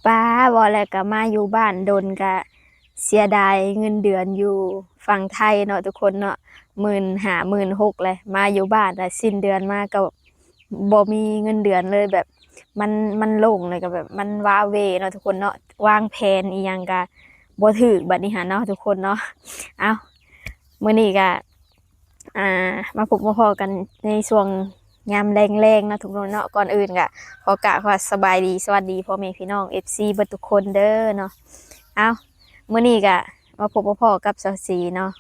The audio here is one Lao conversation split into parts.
ປ້າ ເວົ້າແລ້ວກໍມາຢູ່ບ້ານດົນ ກະເສຍດາຍເງິນເດືອນຢູ່ຝັ່ງໄທເນາະທຸກຄົນເນາະ ໝື່ນຫ້າ ໝື່ນຫົກ ແຫຼະ ມາຢູ່ບ້ານລະສິ້ນເດືອນມາກໍບໍ່ມີເງິນເດືອນເລີຍ ແບບມັນ ມັນໂລ່ງ ແລ້ວກໍແບບມັນວ້າເຫວ່ເນາະທຸກຄົນເນາະ ວາງແຜນອີ່ຫຍັງກໍບໍ່ຖືກບັດນີ້ຫັ້ນເນາະທຸກຄົນເນາະ. ເອົ້າ ມື້ນີ້ກໍ ອ່າ ມາພົບມາພໍ້ກັນໃນຊ່ວງຍາມແລງໆເນາະທຸກຄົນເນາະ. ກ່ອນອື່ນກໍຂໍກາບຄຳວ່າສະບາຍດີ ສະຫວັດດີພໍ່ແມ່ພີ່ນ້ອງ ເອັຟຊີ ເບິດທຸກຄົນເດີເນາະ. ເອົ້າ ມື້ນີ້ກໍມາພົບມາພໍ້ກັບສາວສີເນາະ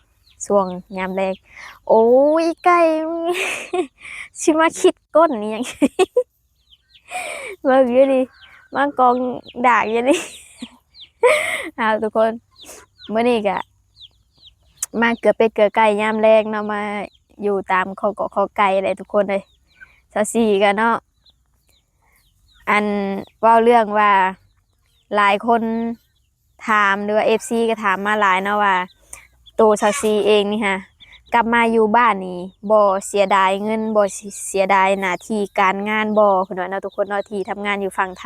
ຊ່ວງຍາມແລງ. ໂອ້ຍ ໄກ່ ຊິມາຄິດກົ້ນອີ່ຫຍັງ ເບິ່ງຢູ່ນີ້ ມາກອງດາກຢູ່ນີ້. ເອົາ ທຸກຄົນ ມື້ນີ້ກະມາເກືອເປັດເກືອໄກ່ຍາມແລງເນາະ ມາຢູ່ຕາມຄອກເກາະຄອກໄກ່ແຫຼະທຸກຄົນເອີຍ. ສາວສີກະເນາະ ອັນ ເວົ້າເລື່ອງວ່າ ຫຼາຍຄົນ ຖາມ ຫຼືວ່າ ເອັຟຊີ ກໍຖາມມາຫຼາຍເນາະວ່າ ໂຕສາວສີເອງນີ້ຫາ ກັບມາຢູ່ບ້ານນີ້ ບໍ່ເສຍດາຍເງິນ ບໍ່ເສຍດາຍໜ້າທີ່ການງານບໍ່ ເພິ່ນວ່າເນາະທຸກຄົນເນາະ ທີ່ທຳງານຢູ່ຝັ່ງໄທ.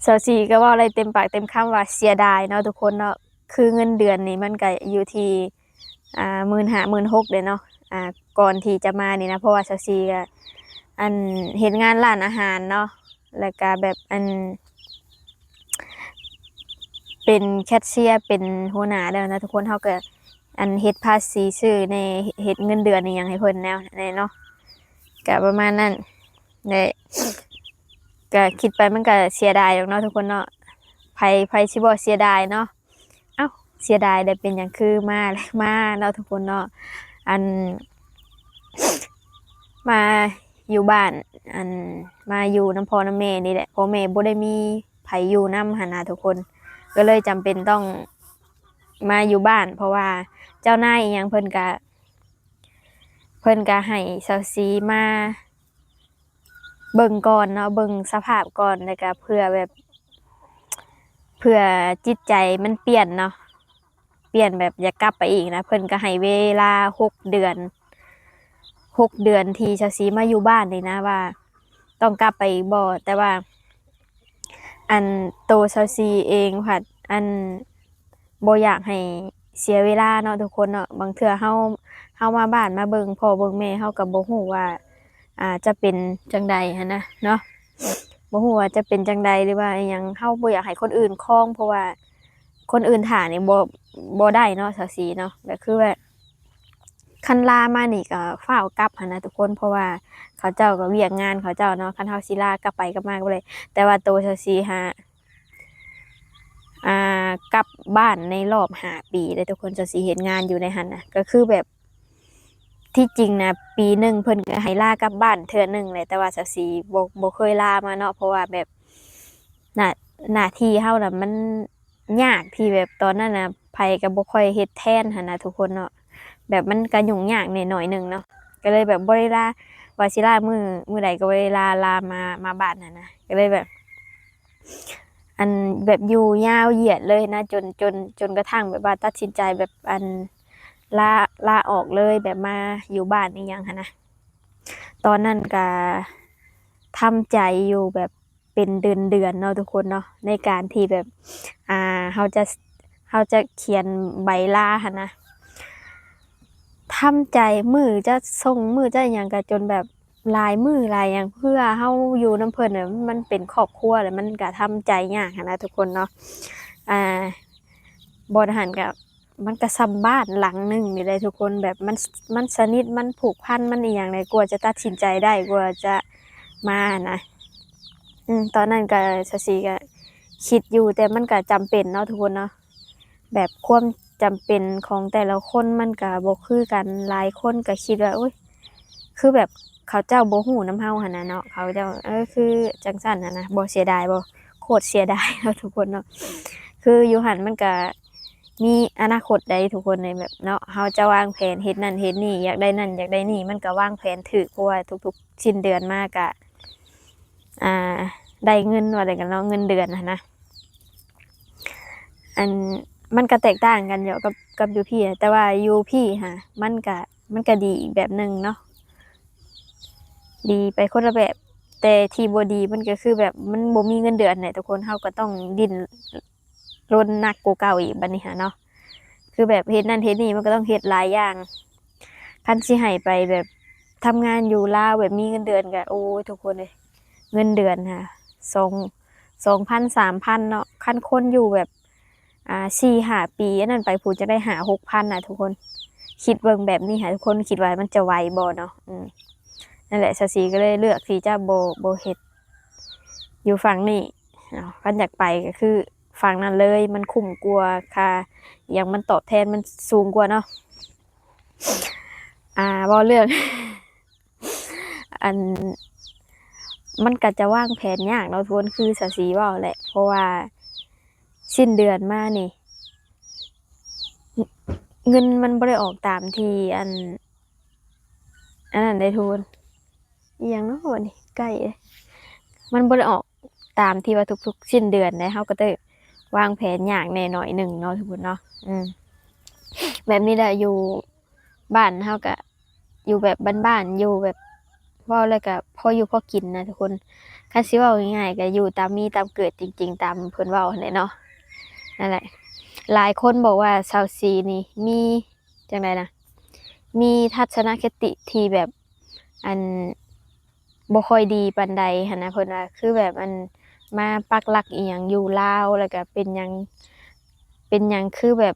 ສາວສີກໍເວົ້າໄດ້ເຕັມປາກເຕັມຄຳວ່າເສຍດາຍເນາະທຸກຄົນເນາະ ຄືເງິນເດືອນນີ້ມັນກໍຢູ່ທີ່ ອ່າ ໝື່ນຫ້າ ໝື່ນຫົກເດ້ເນາະ ອ່າ ກ່ອນທີ່ຈະມານີ້ນະ ເພາະວ່າສາວສີກໍ ອັນ ເຮັດງານຮ້ານອາຫານເນາະ ແລ້ວກໍແບບ ອັນ ເປັນແຄຊເຊຍ ເປັນຫົວໜ້າແລ້ວນະທຸກຄົນ ເຮົາກໍ ອັນ ເຮັດພາສີຊື່ແດ່ ເຮັດເງິນເດືອນອີ່ຫຍັງໃຫ້ເພິ່ນແນວແດ່ເນາະ ກໍປະມານນັ້ນແຫຼະ. ກໍຄິດໄປມັນກໍເສຍດາຍດອກເນາະທຸກຄົນເນາະ ໃຜ ໃຜຊິບໍ່ເສຍດາຍເນາະ. ເອົ້າ ເສຍດາຍໄດ້ ເປັນຫຍັງຄືມາ ມາເນາະທຸກຄົນເນາະ ອັນ ມາຢູ່ບ້ານ ອັນ ມາຢູ່ນຳພໍ່ນຳແມ່ນີ້ແຫຼະ ພໍ່ແມ່ບໍ່ໄດ້ມີໃຜຢູ່ນຳຫັ້ນນະທຸກຄົນ ກໍເລີຍຈຳເປັນຕ້ອງມາຢູ່ບ້ານ ເພາະວ່າເຈົ້ານາຍອີ່ຫຍັງເພິ່ນກະ ເພິ່ນກະໃຫ້ສາວສີມາ ເບິ່ງກ່ອນເນາະ ເບິ່ງສະພາບກ່ອນ ແລ້ວກະເພື່ອແບບ ເພື່ອຈິດໃຈມັນປ່ຽນເນາະ ປ່ຽນແບບຢາກກັບໄປອີກນະ ເພິ່ນກໍໃຫ້ເວລາຫົກເດືອນ ຫົກເດືອນທີ່ສາວສີມາຢູ່ບ້ານນີ້ນະ ວ່າຕ້ອງກັບໄປອີກບໍ່ ແຕ່ວ່າ ອັນ ໂຕສາວສີເອງພັດ ອັນ ບໍ່ຢາກໃຫ້ເສຍເວລາເນາະທຸກຄົນເນາະ ບາງເທື່ອເຮົາ ເຮົາມາບ້ານມາເບິ່ງພໍ່ເບິ່ງແມ່ ເຮົາກໍບໍ່ຮູ້ວ່າ ອ່າ ຈະເປັນຈັ່ງໃດຫັ້ນນະເນາະ ບໍ່ຮູ້ວ່າຈະເປັນຈັ່ງໃດ ຫຼືວ່າອີ່ຫຍັງ ເຮົາບໍ່ຢາກໃຫ້ຄົນອື່ນຄອງ ເພາະວ່າຄົນອື່ນຖ້ານີ້ບໍ່ ບໍ່ໄດ້ເນາະ ສາວສີເນາະ ກໍຄືວ່າ ຄັນລາມານີ້ກໍຟ້າວກັບຫັ້ນນະທຸກຄົນ ເພາະວ່າເຂົາເຈົ້າກໍວຽກງານເຂົາເຈົ້າເນາະ ຄັນເຮົາຊິລາກັບໄປກັບມາກໍບໍ່ໄດ້ ແຕ່ວ່າໂຕສາວສີຫາ ອ່າ ກັບບ້ານໃນລອບຫ້າປີເດ້ທຸກຄົນ ສາວສີເຮັດງານຢູ່ໃນຫັ້ນນະ ກໍຄືແບບ ທີ່ຈິງນະ ປີໜຶ່ງເພິ່ນກໍໃຫ້ລາກັບບ້ານເທື່ອໜຶ່ງແຫຼະ ແຕ່ວ່າສາວສີບໍ່ ບໍ່ເຄີຍລາມາເນາະ ເພາະວ່າແບບ ໜ້າ ໜ້າທີ່ເຮົານະ ມັນຍາກທີ່ແບບຕອນນັ້ນນະ ໃຜກໍບໍ່ຄ່ອຍເຮັດແທນຫັ້ນນະທຸກຄົນເນາະ ແບບມັນກໍຫຍຸ້ງຍາກແດ່ໜ້ອຍໜຶ່ງເນາະ ກໍເລີຍແບບບໍ່ໄດ້ລາ ວ່າຊິລາມື້ ມື້ໃດກໍບໍ່ໄດ້ລາ ລາມາ ມາບ້ານຫັ້ນນະ ກໍເລີຍແບບ ອັນ ແບບຢູ່ຍາວຢຽດເລີຍນະ ຈົນ ຈົນ ຈົນກະທັ້ງແບບວ່າຕັດສິນໃຈແບບ ອັນ ລາ ລາອອກເລີຍ ແບບມາຢູ່ບ້ານອີ່ຫຍັງຫັ້ນນະ ຕອນນັ້ນກະທຳໃຈຢູ່ແບບ ເປັນເດືອນໆເນາະທຸກຄົນເນາະ ໃນການທີ່ແບບ ອ່າ ເຮົາຈະ ເຮົາຈະຂຽນໃບລາຫັ້ນນະ ທຳໃຈ ມື້ຈະສົ່ງ ມື້ຈະຫຍັງ ກະຈົນແບບຫຼາຍມື້ຫຼາຍຫຍັງ ເພື່ອເຮົາຢູ່ນຳເພິ່ນແບບ ມັນເປັນຄອບຄົວແລ້ວ ມັນກະທຳໃຈຍາກຫັ້ນນະທຸກຄົນເນາະ ອ່າ ບ່ອນຫັ້ນກະ ມັນກະສ່ຳບ້ານຫຼັງໜຶ່ງນີ້ແຫຼະທຸກຄົນ ແບບມັນ ມັນສະໜິດ ມັນຜູກພັນ ມັນອີ່ຫຍັງໃດ ກວ່າຈະຕັດສິນໃຈໄດ້ ກວ່າຈະມານະ ອືມ ຕອນນັ້ນກະ ສາວສີກະຄິດຢູ່ ແຕ່ມັນກະຈຳເປັນເນາະທຸກຄົນເນາະ ແບບຄວາມຈຳເປັນຂອງແຕ່ລະຄົນມັນກະບໍ່ຄືກັນ ຫຼາຍຄົນກະຄິດວ່າ ໂອ້ຍ ຄືແບບເຂົາເຈົ້າບໍ່ຮູ້ນຳເຮົາຫັ້ນນະເນາະ ເຂົາເຈົ້າ ເອີ ຄືຈັ່ງຊັ້ນຫັ້ນນະ ບໍ່ເສຍດາຍບໍ່ ໂຄດເສຍດາຍເນາະທຸກຄົນເນາະ ຄືຢູ່ຫັ້ນມັນກະ ມີອະນາຄົດໃດທຸກຄົນໃນແບບເນາະ ເຮົາຈະວາງແຜນເຮັດນັ້ນເຮັດນີ້ ຢາກໄດ້ນັ້ນຢາກໄດ້ນີ້ ມັນກໍວາງແຜນຖືກ ເພາະວ່າທຸກໆສິ້ນເດືອນມາກະ ອ່າ ໄດ້ເງິນວ່າໄດ້ກັນເນາະ ເງິນເດືອນຫັ້ນນະ ອັນ ມັນກໍແຕກຕ່າງກັນຢູ່ກັບ ກັບຢູ່ພີ້ ແຕ່ວ່າຢູ່ພີ້ຫາ ມັນກະ ມັນກະດີອີກແບບໜຶ່ງເນາະ ດີໄປຄົນລະແບບ ແຕ່ທີ່ບໍ່ດີມັນກໍຄືແບບມັນບໍ່ມີເງິນເດືອນແຫຼະທຸກຄົນ ເຮົາກໍຕ້ອງດີ້ນລົນໜັກກວ່າເກົ່າອີກບັດນີ້ຫາເນາະ ຄືແບບເຮັດນັ້ນເຮັດນີ້ ມັນກໍຕ້ອງເຮັດຫຼາຍຢ່າງ. ຄັນຊິໃຫ້ໄປແບບທຳງານຢູ່ລາວແບບມີເງິນເດືອນກໍ ໂອ້ຍ ທຸກຄົນເອີຍ ເງິນເດືອນຫາ ສອງ ສອງພັນ ສາມພັນເນາະ ຄັນຄົນຢູ່ແບບ ອ່າ ສີ່ຫ້າປີ ອັນນັ້ນໄປພຸ້ນຈະໄດ້ຫ້າຫົກພັນນະທຸກຄົນ ຄິດເບິ່ງແບບນີ້ຫາ ທຸກຄົນຄິດວ່າມັນຈະໄຫວບໍ່ເນາະ? ອືມ ນັ້ນແຫຼະ ສາວສີກໍເລີຍເລືອກທີ່ຈະບໍ່ ບໍ່ເຮັດຢູ່ຝັ່ງນີ້ເນາະ ຄັນຢາກໄປກໍຄືຝັ່ງນັ້ນເລີຍ ມັນຄຸ້ມກວ່າ ຄ່າຫຍັງມັນຕອບແທນມັນສູງກວ່າເນາະ. ອ່າ ເວົ້າເລື່ອງ ອັນ ມັນກໍຈະວາງແຜນຍາກເນາະທຸກຄົນ ຄືສາວສີເວົ້າແຫຼະ ເພາະວ່າສິ້ນເດືອນມານີ້ ເງິນມັນບໍ່ໄດ້ອອກຕາມທີ່ ອັນ ອັນນັ້ນເດ້ທຸກຄົນ ອີ່ຫຍັງເນາະບັດນີ້ ໃກ້ເດ້ ມັນບໍ່ໄດ້ອອກຕາມທີ່ວ່າທຸກໆສິ້ນເດືອນເດ້ ເຮົາກໍຕ້ອງວາງແຜນຍາກແດ່ໜ້ອຍໜຶ່ງເນາະທຸກຄົນເນາະ. ອືມ ແບບນີ້ແຫຼະ ຢູ່ບ້ານເຮົາກໍ ຢູ່ແບບບ້ານໆ ຢູ່ແບບ ເວົ້າແລ້ວກໍພໍຢູ່ພໍກິນນະທຸກຄົນ ຄັນຊິເວົ້າງ່າຍໆ ກໍຢູ່ຕາມມີຕາມເກີດຈິງໆ ຕາມເພິ່ນເວົ້າຫັ້ນແຫຼະເນາະ. ນັ້ນແຫຼະ ຫຼາຍຄົນບອກວ່າສາວສີນີ້ມີ ຈັ່ງໃດນະ ມີທັດສະນະຄະຕິທີ່ແບບ ອັນ ບໍ່ຄ່ອຍດີປານໃດຫັ້ນນະ ເພິ່ນວ່າ ຄືແບບ ອັນ ມາປັກຫຼັກອີ່ຫຍັງຢູ່ລາວ ແລ້ວກໍເປັນຫຍັງ ເປັນຫຍັງຄືແບບ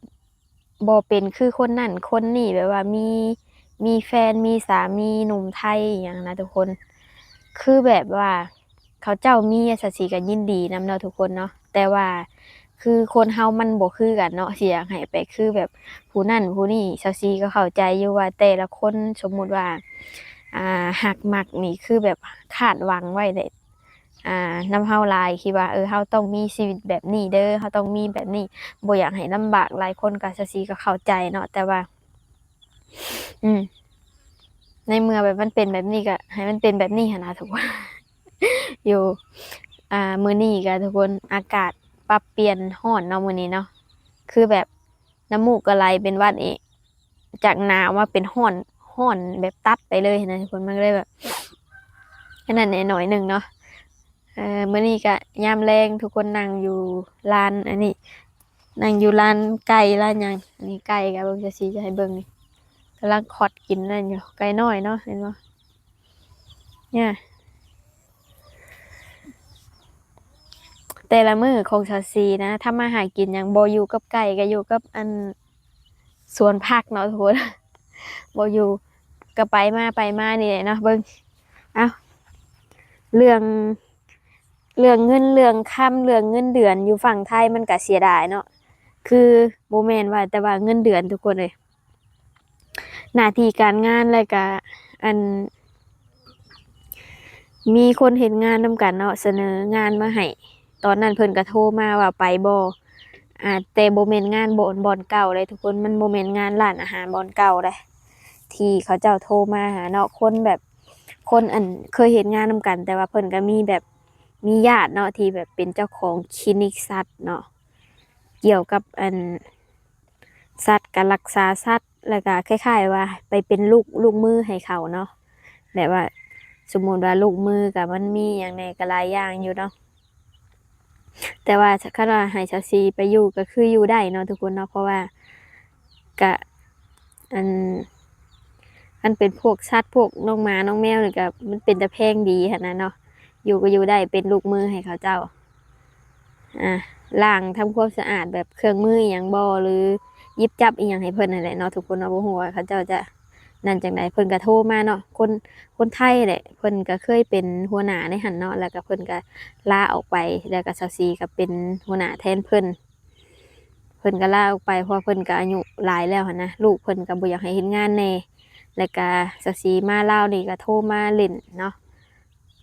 ບໍ່ເປັນຄືຄົນນັ້ນຄົນນີ້ ແບບວ່າມີ ມີແຟນ ມີສາມີໜຸ່ມໄທອີ່ຫຍັງນະທຸກຄົນ ຄືແບບວ່າເຂົາເຈົ້າມີຈັ່ງຊີ້ກໍຍິນດີນຳເນາະທຸກຄົນເນາະ ແຕ່ວ່າຄືຄົນເຮົາມັນບໍ່ຄືກັນເນາະ ຊິຢາກໃຫ້ໄປຄືແບບຜູ້ນັ້ນຜູ້ນີ້ ສາວສີກໍເຂົ້າໃຈຢູ່ວ່າແຕ່ລະຄົນ ສົມມຸດວ່າ ອ່າ ຮັກມັກນີ້ ຄືແບບຄາດຫວັງໄວ້ແຫຼະ ອ່າ ນຳເຮົາຫຼາຍ ທີ່ວ່າ ເອີ ເຮົາຕ້ອງມີຊີວິດແບບນີ້ເດີ ເຮົາຕ້ອງມີແບບນີ້ ບໍ່ຢາກໃຫ້ລຳບາກ ຫຼາຍຄົນກໍ ສາວສີກໍເຂົ້າໃຈເນາະ ແຕ່ວ່າ ອືມ ໃນເມື່ອແບບມັນເປັນແບບນີ້ ກໍໃຫ້ມັນເປັນແບບນີ້ຫັ້ນນະທຸກຄົນ. ຢູ່ ອ່າ ມື້ນີ້ກໍທຸກຄົນ ອາກາດປັບປ່ຽນຮ້ອນເນາະມື້ນີ້ເນາະ ຄືແບບ ນ້ຳມູກກໍໄຫຼເປັນຫວັດອີກ ຈາກໜາວມາເປັນຮ້ອນ ຮ້ອນແບບຕັດໄປເລີຍຫັ້ນນະທຸກຄົນ ມັນກໍເລີຍແບບ ອັນນັ້ນແດ່ໜ້ອຍໜຶ່ງເນາະ. ເອີ ມື້ນີ້ກະຍາມແລງ ທຸກຄົນນັ່ງຢູ່ລານ ອັນນີ້ ນັ່ງຢູ່ລານໄກ່ລານຫຍັງ ອັນນີ້ໄກ່ກະເບິ່ງ ຈະຊີ້ຈະໃຫ້ເບິ່ງນີ້ ກຳລັງຂອດກິນນັ້ນຢູ່ ໄກ່ນ້ອຍເນາະ ເຫັນບໍ່ ເນຍ. ແຕ່ລະມື້ຂອງສາວສີນະ ທຳມາຫາກິນຫຍັງ ບໍ່ຢູ່ກັບໄກ່ ກະຢູ່ກັບ ອັນ ສວນຜັກເນາະທຸກຄົນ ບໍ່ຢູ່ ກະໄປມາໄປມານີ້ແຫຼະເນາະ. ເບິ່ງ ເອົ້າ ເລື່ອງ ເລື່ອງເງິນເລື່ອງຄຳ ເລື່ອງເງິນເດືອນຢູ່ຝັ່ງໄທ ມັນກະເສຍດາຍເນາະ ຄືບໍ່ແມ່ນວ່າແຕ່ວ່າເງິນເດືອນທຸກຄົນເອີຍ ໜ້າທີ່ການງານ ແລ້ວກະ ອັນ ມີຄົນເຮັດງານນຳກັນເນາະ ສະເໜີງານມາໃຫ້ ຕອນນັ້ນເພິ່ນກະໂທມາວ່າໄປບໍ່ ອາ ແຕ່ບໍ່ແມ່ນງານບ່ອນ ບ່ອນເກົ່າເດ້ທຸກຄົນ ມັນບໍ່ແມ່ນງານຮ້ານອາຫານບ່ອນເກົ່າເດ້ ທີ່ເຂົາເຈົ້າໂທມາຫາເນາະ. ຄົນແບບ ຄົນ ອັນ ເຄີຍເຮັດງານນຳກັນ ແຕ່ວ່າເພິ່ນກະມີແບບ ມີຍາດເນາະ ທີ່ແບບເປັນເຈົ້າຂອງຄລີນິກສັດເນາະ ກ່ຽວກັບ ອັນ ສັດ ການລັກສາສັດ ແລ້ວກະຄ້າຍໆວ່າໄປເປັນລູກ ລູກມືໃຫ້ເຂົາເນາະ ແບບວ່າ ສົມມຸດວ່າລູກມືກະມັນມີຫຍັງແດ່ ກະຫຼາຍຢ່າງຢູ່ເນາະ. ແຕ່ວ່າຄັນວ່າໃຫ້ສາວສີໄປຢູ່ກະຄືຢູ່ໄດ້ເນາະທຸກຄົນເນາະ ເພາະວ່າກະ ອັນ ອັນເປັນພວກສັດ ພວກນ້ອງໝານ້ອງແມວນີ້ກະ ມັນເປັນຕາແພງດີຫັ້ນນະເນາະ ຢູ່ກະຢູ່ໄດ້ ເປັນລູກມືໃຫ້ເຂົາເຈົ້າ ອາ ລ້າງທຳຄວາມສະອາດແບບເຄື່ອງມືອີ່ຫຍັງບໍ່ ຫຼື ຫຍິບຈັບອີ່ຫຍັງໃຫ້ເພິ່ນຫັ້ນແຫຼະເນາະທຸກຄົນເນາະ. ບໍ່ຮູ້ວ່າເຂົາເຈົ້າຈະນັ້ນຈັ່ງໃດ ເພິ່ນກະໂທມາເນາະ ຄົນ ຄົນໄທແຫຼະ ເພິ່ນກະເຄີຍເປັນຫົວໜ້າໃນຫັ້ນເນາະ ແລ້ວກະເພິ່ນກະລາອອກໄປ ແລ້ວກະສາວສີກະເປັນຫົວໜ້າແທນເພິ່ນ. ເພິ່ນກະລາອອກໄປ ເພາະວ່າເພິ່ນກະອາຍຸຫຼາຍແລ້ວຫັ້ນນະ ລູກເພິ່ນກະບໍ່ຢາກໃຫ້ເຮັດງານແດ່ ແລ້ວກະສາວສີມາລາວນີ້ກະໂທມາຫຼິ້ນເນາະ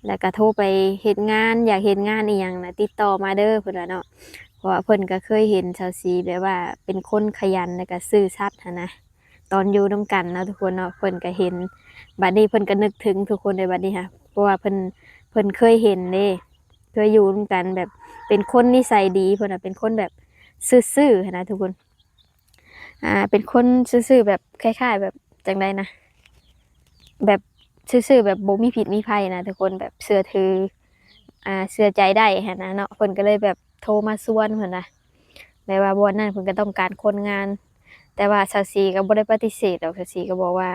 ແລ້ວກະໂທໄປເຮັດງານ ຢາກເຮັດງານອີ່ຫຍັງນະ ຕິດຕໍ່ມາເດີ ເພິ່ນວ່າເນາະ. ເພາະວ່າເພິ່ນກະເຄີຍເຫັນສາວສີແບບວ່າເປັນຄົນຂະຫຍັນ ແລ້ວກະຊື່ສັດຫັ້ນນະ ຕອນຢູ່ນຳກັນເນາະທຸກຄົນເນາະ ເພິ່ນກະເຫັນ ບາດນີ້ເພິ່ນກະນຶກເຖິງທຸກຄົນເດ້ ບາດນີ້ຫາ ເພາະວ່າເພິ່ນ ເພິ່ນເຄີຍເຫັນເດ້ ເຄີຍຢູ່ນຳກັນ ແບບເປັນຄົນນິໄສດີ ເພິ່ນວ່າເປັນຄົນແບບຊື່ໆຫັ້ນນະທຸກຄົນ ອ່າ ເປັນຄົນຊື່ໆ ແບບຄ້າຍໆ ແບບຈັ່ງໃດນະ ແບບ ຊື່ໆ ແບບບໍ່ມີພິດມີໄພນະທຸກຄົນ ແບບເຊື່ອຖື ອ່າ ເຊື່ອໃຈໄດ້ຫັ້ນນະເນາະ ເພິ່ນກໍເລີຍແບບໂທມາຊວນເພິ່ນນະ ແບບວ່າບ່ອນນັ້ນເພິ່ນກໍຕ້ອງການຄົນງານ ແຕ່ວ່າສາວສີກໍບໍ່ໄດ້ປະຕິເສດດອກ ສາວສີກໍບອກວ່າ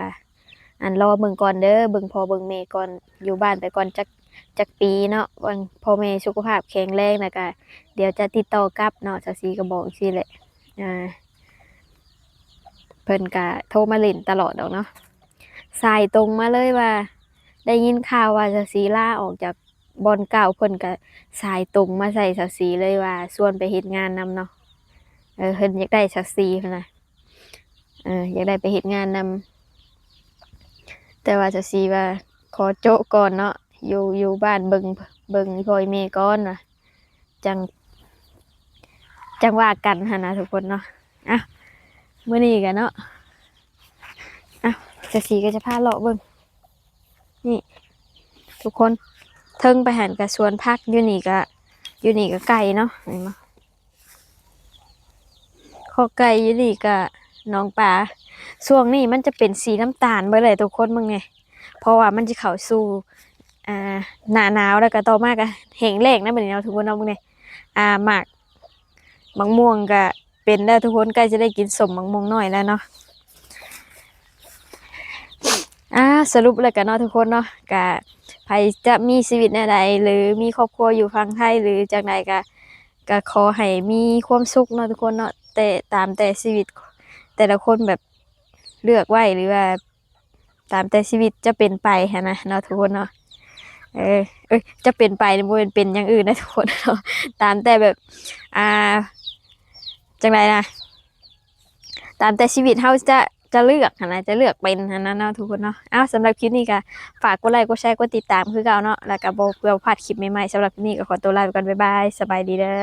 ອັນ ລໍເບິ່ງກ່ອນເດີ ເບິ່ງພໍ່ເບິ່ງແມ່ກ່ອນ ຢູ່ບ້ານໄປກ່ອນຈັກ ຈັກປີເນາະ ເບິ່ງພໍ່ແມ່ສຸຂະພາບແຂງແຮງ ແລ້ວກະດຽວຈະຕິດຕໍ່ກັບເນາະ ສາວສີກໍບອກຈັ່ງຊີ້ແຫຼະ ອ່າ ເພິ່ນກະໂທມາຫຼິ້ນຕະຫຼອດດອກເນາະ ສາຍຕົງມາເລີຍວ່າ ໄດ້ຍິນຂ່າວວ່າສາວສີລາອອກຈາກບ່ອນເກົ່າ ເພິ່ນກະສາຍຕົງມາໃສ່ສາວສີເລີຍວ່າ ຊວນໄປເຮັດງານນຳເນາະ ເອີ ເພິ່ນຢາກໄດ້ສາວສີຫັ້ນນະ ເອີ ຢາກໄດ້ໄປເຮັດງານນຳ ແຕ່ວ່າສາວສີວ່າຂໍໂຈະກ່ອນເນາະ ຢູ່ ຢູ່ບ້ານເບິ່ງ ເບິ່ງອີ່ພໍ່ອີ່ແມ່ກ່ອນວ່າ ຈັ່ງ ຈັ່ງວ່າກັນຫັ້ນນະທຸກຄົນເນາະ ອ່ະ ມື້ນີ້ກະເນາະ ອ່ະ ສາວສີກໍຈະພາເລາະເບິ່ງ ນີ້ທຸກຄົນ ເທິງໄປຫັ້ນກະສວນຜັກ ຢູ່ນີ້ກະ ຢູ່ນີ້ກະໄກ່ເນາະ ເຫັນບໍ່? ຄອກໄກ່ຢູ່ນີ້ກະໜອງປາ ຊ່ວງນີ້ມັນຈະເປັນສີນ້ຳຕານເບິດແຫຼະທຸກຄົນ ເບິ່ງແດ່ ເພາະວ່າມັນຈະເຂົ້າສູ່ ອ່າ ໜ້າໜາວ ແລ້ວກະຕໍ່ມາກະແຫ້ງແລ້ງນະ ບັດນີ້ເນາະທຸກຄົນເນາະ ເບິ່ງແດ່ ອ່າ ໝາກ ໝາກມ່ວງກະເປັນແລ້ວທຸກຄົນ ໃກ້ຈະໄດ້ກິນສົ້ມໝາກມ່ວງນ້ອຍແລ້ວເນາະ ອ່າ ສະຫຼຸບແລ້ວກະເນາະທຸກຄົນເນາະ ກະໃຜຈະມີຊີວິດແນວໃດ ຫຼື ມີຄອບຄົວຢູ່ຝັ່ງໄທ ຫຼື ຈັ່ງໃດກະ ກະຂໍໃຫ້ມີຄວາມສຸກເນາະທຸກຄົນເນາະ ແຕ່ ຕາມແຕ່ຊີວິດແຕ່ລະຄົນແບບເລືອກໄວ້ ຫຼືວ່າຕາມແຕ່ຊີວິດຈະເປັນໄປຫັ້ນນະເນາະທຸກຄົນເນາະ ເອີ ເອີຍ ຈະເປັນໄປນີ້ບໍ່ແມ່ນເປັນຢ່າງອື່ນນະທຸກຄົນເນາະ ຕາມແຕ່ແບບ ອ່າ ຈັ່ງໃດນະ ຕາມແຕ່ຊີວິດເຮົາຈະ ຈະເລືອກຫັ້ນນະ ຈະເລືອກເປັນຫັ້ນນະເນາະທຸກຄົນເນາະ ເອົ້າ ສຳລັບຄລິບນີ້ກະຝາກກົດໄລກົດແຊກົດຕິດຕາມຄືເກົ່າເນາະ ແລ້ວກະບໍ່ ເພື່ອບໍ່ພາດຄລິບໃໝ່ໆ ສຳລັບຄລິບນີ້ກະຂໍຕົວລາໄປກ່ອນ ບາຍບາຍ ສະບາຍດີເດີ.